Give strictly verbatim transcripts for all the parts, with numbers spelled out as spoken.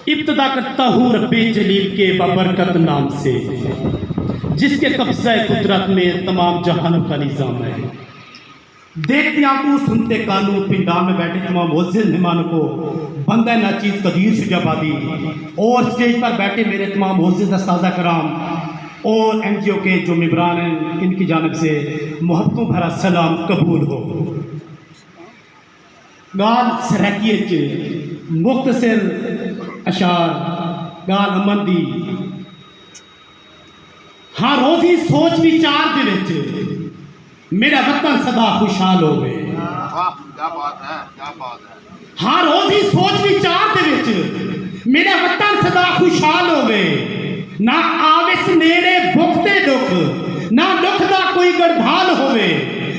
ابتدا کرتا ہوں رب جلیل کے بابرکت نام سے، جس کے قبضہ قدرت میں تمام جہانوں کا نظام ہے۔ دیکھتے آنکھوں، سنتے کانوں، پنڈال میں بیٹھے تمام معزز مہمان کو، بندہ ناچیز قدیر شجاع آبادی اور اسٹیج پر بیٹھے میرے تمام معزز اساتذہ کرام اور این جی او کے جو ممبران ہیں، ان کی جانب سے محبتوں بھرا سلام قبول ہو۔ ڳالھ سرائیکی اچ مختصر اشعار، ڳالھ امن دی۔ ہاں روزی سوچ وچار دے وچ میݙا وطن سدا خوشحال ہووے۔ واہ، کیا بات ہے، کیا بات ہے۔ ہاں روزی سوچ وچار دے وچ میݙا وطن سدا خوشحال ہووے۔ نہ آوس نیڑے بکھ تے ݙکھ، نہ ݙکھ دا کوئی گڑدھال ہووے،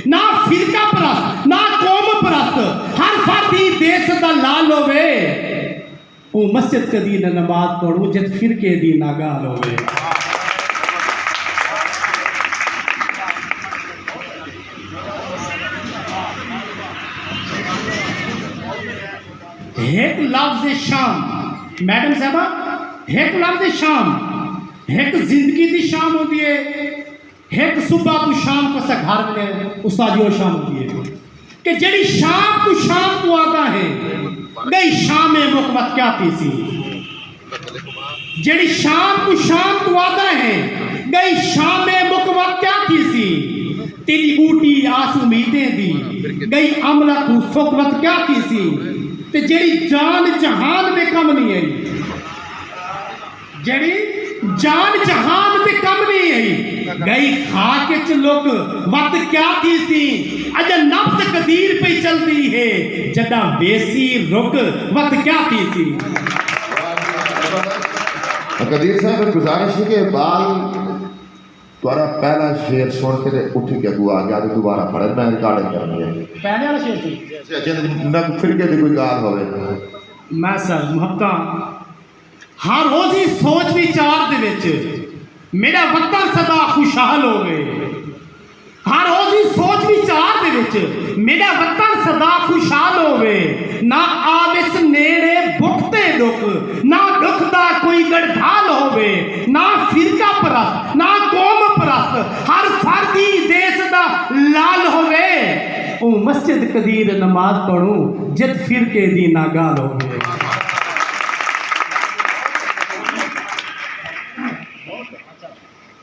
نہ فرقہ پرست، نہ قوم پرست، ہر فرد ای دیس دا لال ہووے۔ اوں مسجد کدی نہ نماز پڑھوں، جت فرقے دی نہ ڳالھ ہووے۔ ہک لفظ شام، میڈم صاحبہ، ہک لفظ شام، ہک زندگی دی شام ہوندی ہے، ہک صبح توں شام کو اساں گھر ویندے استاد جی، او شام ہوندی ہے کہ جیڑھی شام کوں شام توں آہدا ہے، ڳئی شام مک وت کیا تھیسی؟ جیڑھی شام کوں شام توں آہدا ہے، ڳئی شام مک وت کیا تھیسی؟ تیݙی ٻوٹی آس امیدیں دی، ڳئی املہ کوں سک وت کیا تھیسی؟ تے جیڑھی جان جہان دے کم نی آئی، جیڑھی جان جہان دے کم نی آئی، ڳئی خاک اچ لک وت کیا تھیسی؟ اڄاں نبض قدیر پئی چلدی ہے، جݙاں ویسی رک وت کیا تھیسی؟ قدیر صاحب، گزارش ہے کہ بال تہاݙا پہلا شعر سݨ کے تے اٹھ کے اڳوں آ ڳیا، تے دوبارہ پڑھے، میں ریکارڈنگ کرݨی ہے۔ پہلے والا شعر سی؟ جی، جی، میں فرقے دی کوئی ڳالھ ہووے۔ میں سر محبتاں ہاں روزی سوچ وچار دے وچ میݙا وطن سدا خوشحال ہووے۔ ہاں روزی سوچ وچار دے وچ میݙا وطن سدا خوشحال ہووے۔ نہ آوس نیڑے بکھ تے ݙکھ، نہ ݙکھ دا کوئی گڑدھال ہووے، نہ فرقہ پرست، نہ قوم پرست، ہر فرد ای دیس دا لال ہووے۔ اوں مسجد قدیر نماز پڑھوں، جت فرقے دی نہ ڳالھ ہووے۔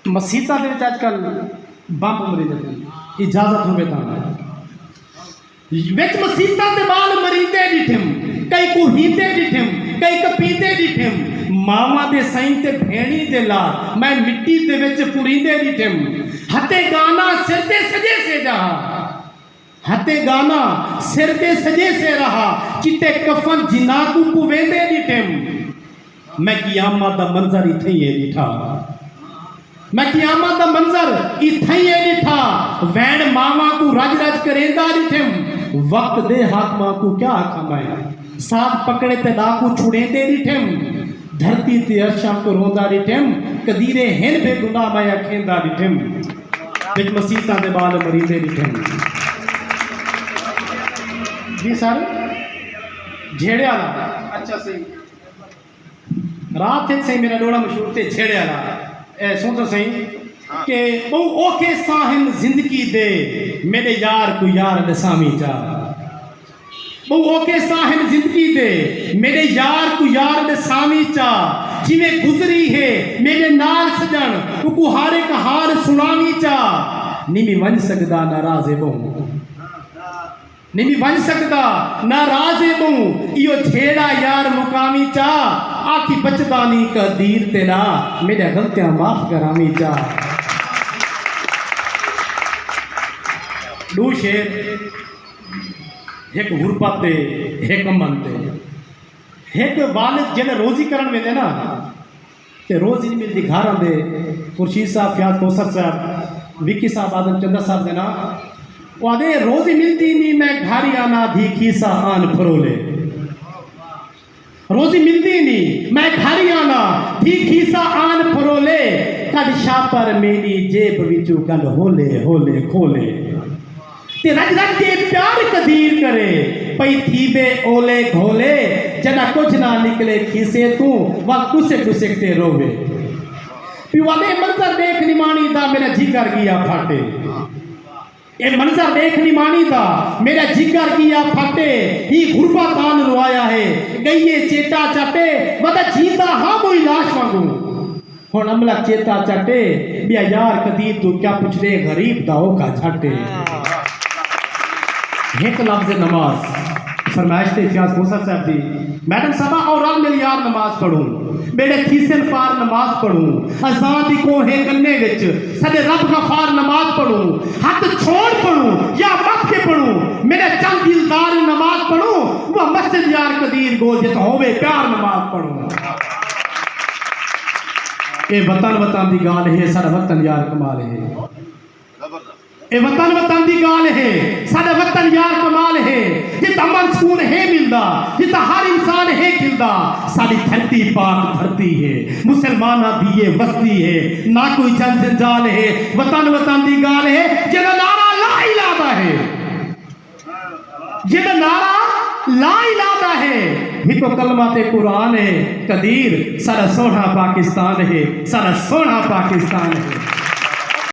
مسیتاں دے وچ اڄ کل بمب مریندے پئے، اجازت ہووے تاں۔ وچ مسیتاں دے ٻال مریندے ݙٹھم، کئی کوہیندے ݙٹھم، کئی کپیندے ݙٹھم۔ ماواں دے سئیں تے بھیݨیں دے لا میں مٹی دے وچ پڑیندے ݙٹھم۔ ہتے ڳانا سر تے سڄے سے جہاں، ہتے ڳانا سر تے سڄے سے رہا، چٹے کفن جنہاں کوں پویندے ݙٹھم۔ میں قیامت دا منظر اتھائیں اے ݙٹھا۔ میں قیامت دا منظر اتھائیں اے ݙٹھا۔ ویݨ ماواں کوں رڄ رڄ کریندا ݙٹھم۔ وقت دے حاکماں کوں کیا آکھاں میں، ساتھ پکڑے تے لا کوں چھڑیندے ݙٹھم۔ دھرتی تے عرشاں کوں روندا ݙٹھم۔ قدیرے ہن بے گناہ میں اکھیندا ݙٹھم۔ وچ مسیتاں دے ٻال مریندے ݙٹھم۔ جی سر، جھیڑے والا۔ اچھا صحیح۔ رات ہک سئیں میݙا ݙوہڑا مشہور تے چھیڑے والا، اے سوچو سئیں کہ ٻہوں اوکھے ساہ ہن زندگی دے، میݙے یار کوں یار ݙساویں چا۔ ٻہوں اوکھے ساہ ہن زندگی دے، میݙے یار کوں یار ݙساویں چا۔ جیویں گزری ہے میݙے نال سڄݨ، اوکوں ہر ہک حال سݨاویں چا۔ نمی ونڄ سڳدا ناراض ہے ٻہوں۔ نمی ونڄ سڳدا، ناراض ہے ٻہوں، ایہو جھیڑا یار مکاویں چا۔ آکھی بچدا نی قدیر تیݙا، میݙیاں غلطیاں معاف کراویں چا۔ ݙو شعر، ہک غربت تے، ہک امن تے۔ ہک والد جیلے روزی کرݨ ویندے نا، تے روزی نی ملدی، گھر آندے، خورشید صاحب، فیاض کوثر صاحب، وکی صاحب، اعظم چندہ صاحب دے نال، او آہدے، روزی ملدی نی، میں گھر ای آنا، دھی کھیسہ آن پھرولے۔ روزی ملدی نی، میں گھر ای آنا، دھی کھیسہ آن پھرولے۔ کڈھ شاپر میݙی جیب وچوں گل ہولے ہولے کھولے۔ تے رڄ رڄ کے پیار قدیر کرے، پئی تھیوے اولے گھولے، جݙاں کجھ نہ نکلے کھیسے توں، ول ݙسک ݙسک تے رووے۔ پیو آہدے، اے منظر ݙیکھ نماݨی دا، میݙا جگر ڳیا پھٹے۔ اے منظر ݙیکھ نماݨی دا، میݙا جگر ڳیا پھٹے۔ ہی غربت آن روایا ہے، ڳئی اے چیٹا چٹے، ودا جیندا ہاں موئی لاش وانگوں۔ ہݨ املا چیتا چٹے، ٻیا یار قدیر توں کیا پچھدے، غریب دا اوکھا جھٹ اے۔ ہک لفظ نماز، فرمائش تے فیاض کھوسہ صاحب دی۔ میڈم صاحبہ، او رل مل یار نماز پڑھوں، ٻیڑے تھیسن پار نماز پڑھوں، اذان دی کوہ ہے کنے وچ، ساݙے رب غفار نماز پڑھوں، ہتھ چھوڑ پڑھوں یا متھ کے پڑھوں، میݙے چند دلدار نماز پڑھوں، وہ مسجد یار قدیر گول جت ہووے پیار نماز پڑھوں۔ اے وطن وطن دی ڳالھ ہے، ساݙا وطن یار کمال ہے۔ اے وطن وطن دی ڳالھ ہے، ساݙا وطن یار کمال ہے۔ جتھاں امن سکون ہے ملدا، جتھاں ہر انسان ہے کھلدا۔ ساݙی دھرتی پاک دھرتی ہے، مسلماناں دی اے وستی ہے، نہ کوئی جنگ جنجال ہے۔ وطن وطن دی ڳالھ ہے، جیڑھا نعرہ لا الہ دا ہے۔ جیڑھا نعرہ لا الہ دا ہے، ہکو کلمہ تے قرآن ہے۔ قدیر، ساݙا سوہݨا پاکستان ہے، ساݙا سوہݨا پاکستان ہے۔